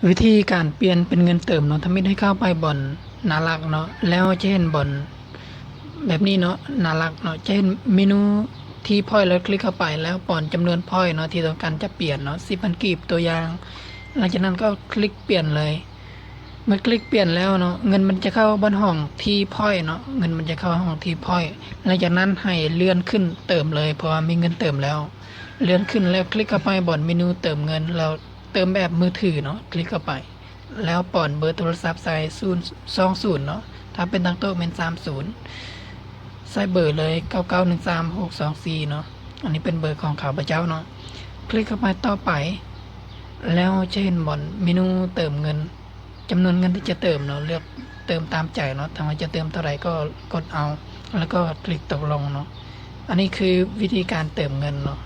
ວິທີການປ່ຽນເປັນເງິນເຕີມເນາະ ທຳອິດໃຫ້ເຂົ້າໄປບ່ອນໜ້າຫຼັກເນາະ ແລ້ວຈະເຫັນບ່ອນແບບນີ້ເນາະ ໜ້າຫຼັກເນາະ ຈະເຫັນເມນູ T point ແລ້ວຄລິກເຂົ້າໄປ ແລ້ວປ້ອນຈຳນວນ point ເນາະ ທີ່ຕ້ອງການຈະປ່ຽນເນາະ ສິບພັນກີບ ຕົວຢ່າງ. ຫຼັງຈາກນັ້ນກໍຄລິກປ່ຽນເລີຍ. ເມື່ອຄລິກປ່ຽນແລ້ວເນາະ ເງິນມັນຈະເຂົ້າບ່ອນຫ້ອງ T point ເນາະ ເງິນມັນຈະເຂົ້າຫ້ອງ T point. ຫຼັງຈາກນັ້ນໃຫ້ເລື່ອນຂຶ້ນເຕີມເລີຍ ເພາະວ່າມີເງິນເຕີມແລ້ວ. ເລື່ອນຂຶ້ນແລ້ວຄລິກເຂົ້າໄປບ່ອນເມນູເຕີມເງິນ ແລ້ວເຕີມແບບມືຖືເນາະ ຄລິກເຂົ້າໄປ ແລ້ວປ້ອນເບີໂທລະສັບໃສ່ ສູນສອງສູນເນາະ ຖ້າເປັນຕ່າງໂຕະແມ່ນ ສາມສູນ ໃສ່ເບີເລີຍ ເກົ້າເກົ້າໜຶ່ງສາມຫົກສອງສີ່ເນາະ. ອັນນີ້ເປັນເບີຂອງຂ້າພະເຈົ້າເນາະ. ຄລິກເຂົ້າໄປຕໍ່ໄປ ແລ້ວຈະເຫັນບ່ອນເມນູເຕີມເງິນ ຈຳນວນເງິນທີ່ຈະເຕີມເນາະ ເລືອກເຕີມຕາມໃຈເນາະ ຖ້າວ່າຈະເຕີມເທົ່າໃດກໍກົດເອົາ ແລ້ວກໍຄລິກຕົກລົງເນາະ. ອັນນີ້ຄືວິທີການເຕີມເງິນເນາະ.